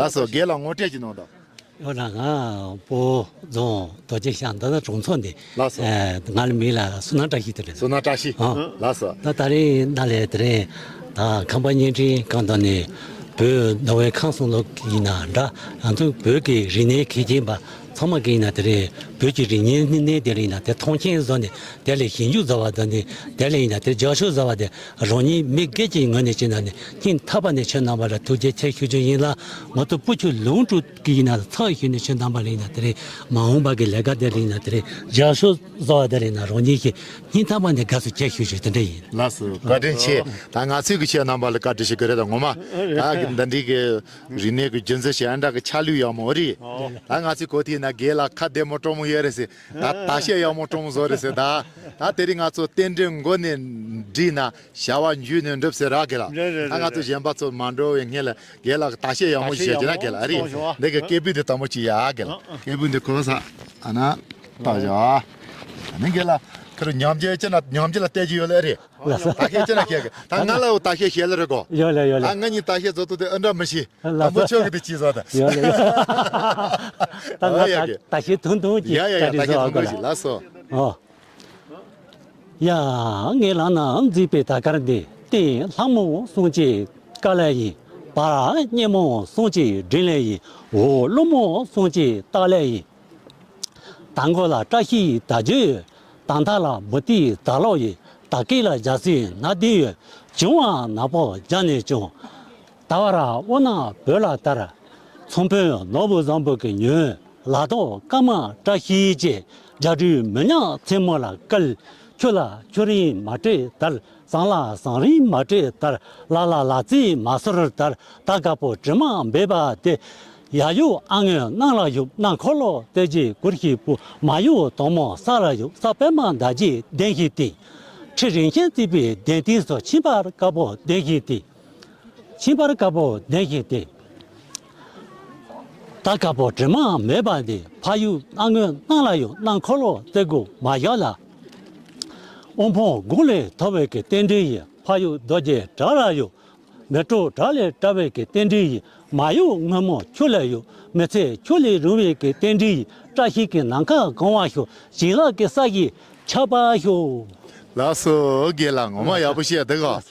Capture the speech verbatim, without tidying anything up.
ལགས་སོ། རྒན་ལགས་ངོ་སྤྲོད་ཅིག་གནང་དང་། ཡོད་ན་ང་སྤོ་རྫོང་རྡོ་རྗེ་ཤང་མདའ་དང་གྲོང་ཚོ་འདི། ལགས་སོ། ཨེ། ང་ལ་མིང་ལ་བསོད་ནམས་བཀྲ་ཤིས་དེ་རེད། བསོད་ནམས་བཀྲ་ཤིས། ཨ། ལགས་སོ། ད་ད་རེས་ནཱ་ལས་དེ་རིང་ད་ཁམས་པ་བརྙན་འཕྲིན་ཁང་དང་ནི་བོད་མདོ་དབུས་ཁམས་གསུམ་ལོགས་ཡིན་ན་འདྲ། ང་ཚོ་བོད་ཀྱི་རིག་གནས་མཁས་ཅན་པ་ཚང་མ་གིས་ཡིན་ན་དེ་རིང་བོད་ཀྱི་རིག་གནས་ནི་གནས་དེ་རིང་ན་དེ་མཐོང་ཆེན་བཟོ་ནས་དེ་ལས་ཞིབ་འཇུག་བཟོ་བ་དང་ནི་དེ་ལས་ཡིན་ན་དེ་རྒྱབ་སྐྱོར་བཟོ་བ་དེ། རང་ཉིད་མི་སྒེར་གྱི་ངོས་ནས་བྱས་ན་ནི་སྙིང་ཐག་པ་ནས་ཁྱེད་རྣམ་པ་ལ་ཐུགས་རྗེ་ཆེ་ཞུ་རྒྱུ་ཡིན་ལ། ང་ཚོ་བུ་ཆུ་ལུང་དྲུག་གི་ཡིན་ན་ཚང་ཞུས་ནས་ཁྱེད་རྣམ་པ་ལ་ཡིན་ན་དེ་རིང་མ་འོངས་པ་གི་ལས་ཀ་དེ་ལ་ཡིན་ན་དེ་རིང་རྒྱབ་སྐྱོར་བཟོ་བ་དེ་ལ་ཡིན་ན་རང་ཉིད་ཀྱི་སྙིང་ཐག་པ་ནས་དགའ་བསུ་ཆེ་ཞུ་ཞུ་དེ་འདྲ་ཡིན། ལགས་སོ། བཀའ་དྲིན་ཆེ། ད་ང་ཚོས་ཀྱི་ཁྱེད་རྣམ་པ་ལ་བཀའ་དྲིན་ཞུ་གི་རེད། ད་ངོ་མ་ད་གི་འདི་འདྲའི་གི་རིག་གནས་ཀྱི་རྒྱུན་འཛིན་བྱེད་ཨ་འདྲ་གི་ཆ་ལུགས་ཡག་མོ་རེད། ད་ང་ཚོས་གོ་དེ་ན་རྒན་ལགས་ཁ་བདེ་མོ་སྤྲོ་མོ་ཡོད་རེད་ཟེར། ད་ད་བཤད་ཡག་མོ་སྤྲོ་མོ་བཟོ་རེད་ཟེར། ད་ད་དེ་རིང་ང་ཚོ་རྟེན་འབྲེལ་མགོ་ནས་འགྲིག་ན། བྱ་བ་མཇུག་ནས་འགྲུབ་ཟེར་ར་གི་ལ། རེད་རེད་ད་ང་ཚོ་རེད་གཞན་པ་ཚོ་མ་འགྲོ་བའི་སྔོན་ལ་རྒན་ལགས་ཀྱི་ད་བཤད་ཡག་མོ་ཞིག་བཤད་ཀྱི་ན་གི་ལ་རེད། འདི་གི་སྐད་འབོད་འདི་དང་པོ་ཅིག་ཡ་གི་ལ། སྐད་འབོད་འདི་གོ་ས་ཨ་ན་ལྟ་བྱ། ཨ་ནི་གི་ལ་ཁ་རུ་ཉམས་རྒྱུ་ཅི་ན་ཉམས་རྒྱུ་ལ་བལྟས་རྒྱུ་ཡོད་ལ་རེད། ལགས་སོ། ད་བཤད་ཅི་ན་བཤད་གི་ད་ང་ལ་འོ་ད་བཤད་བཤད་ལ་རེད་གོ། ཡོད་ལ་ཡོད་ལ། ད་ང་གཉིས་ད་བཤད་བཟོ་ཏུ་དེ་ཨ་འདྲ་མི་ཤེས། ལགས་སོ། དང་པོ་ཆོག་གི་དེ་ཅི་བཟོ་ད། ཡོད་ལ་ཡོད། ད་ང་ཨ་ཡ་ད་གི་ད་བཤད་ཐུང་ཐུང་ཅིག་ཡ་ཡ་ཡ་ད་བཤད་བཟོ་ཐུང་ཐུང་ཅིག་ལགས་སོ། ཨོ། ཡ། ངའི་ལག་ན་མཛེས་པའི་དར་དཀར་འདི། སྟེང་ལྷ་མོ་གསུང་སྐྱེས་དཀའ་ལས་ཡིན། བར་སྙན་མོ་གསུང་སྐྱེས་དྲིན་ལས་ཡིན། འོག་ཀླུ་མོ་གསུང་སྐྱེས་རྟགས་ལས་ཡིན། དར་མགོ་ལ་བཀྲ་ཤིས་དར་རྒྱས་ཡོད། དར་མཐའ་ལ་མུ་ཏིག་དར་ལོ་ཡིན། དར་སྐེད་ལ་འཇའ་ཟེར་སྣ་ལྡན་ཡོད། བྱུང་བ་ནག་པོ་རྒྱ་ནས་བྱུང་། ད་བར་དབུ་ནག་བོད་ལ་དར། ཚོང་དཔོན་ནོར་བུ་བཟང་པོ་གི་ཉོན། ལག་ཐོགས་སྐར་མ་བཀྲ་ཤིས་ཅན། རྒྱ་སྦྲུལ་མི་ཉག་མཚན་མོ་ལ་བསྐུལ། ཁྱོད་ལ་ཁྱོད་རིང་མ་སྤྲད་དར། བཟང་ལ་བཟང་རིང་མ་སྤྲད་དར། ལ་ལ་ལ་རྩིས་མ་སོར་དར། ད་དཀར་པོ་དྲི་མ་འབེབས་པ་དེ། ཡ་ཡོ་ཨ་སྔོན་སྣང་ལ་ཡོད། སྣང་འཁོར་ལོ་རྩེ་རྗེས་གུར་ཞིག་པུ། མ་ཡོ་དོང་མོ་ས་ལ་ཡོད། ས་པད་མ་མདའ་རྗེས་གདན་ཞིག་བཏིང་། ཁྲི་རིན་ཆེན་བརྩིགས་པའི་གདན་སྟེང་སུ། ཕྱིན་པར་དཀར་པོ་གདན་ཞིག་བཏིང་། ཕྱིན་པར་དཀར་པོ་གདན་ཞིག་བཏིང་། ད་དཀར་པོ་དྲི་མ་མེད་པ་འདི། ཕ་ཡུལ་སྣང་ངོ་སྣང་ལ་ཡོད། སྣང་འཁོར་ལོ་རྩེ་དགུ་མ་བཞག་ལ། དབུ་འཕང་དགུང་ལས་མཐོ་བའི་གི་རྟེན་འབྲེལ་ཡིན། ཕ་ཡུལ་རྡོ་རྗེ་བྲག་ལ་ཡོད། མལ་གྲོ་བྲག་ལས་བཀྲ་བའི་གི་རྟེན་འབྲེལ་ཡིན། མ་ཡུལ་སྔོན་མོ་ཁྱོད་ལ་ཡོད། མི་ཚེ་ཁྱོད་ལས་རིང་བའི་གི་རྟེན་འབྲེལ་ཡིན། བཀྲ་ཤིས་ཀྱི་ནམ་མཁའ་གང་བ་ཤོག། བྱིན་རླབས་ཀྱི་ས་གཞི་ཁྱབ་པ་ཤོག། ལགས་སོ། རྒན་ལགས་ངོ་མ་ཡག་པོ་བཤད་འདུག་ག།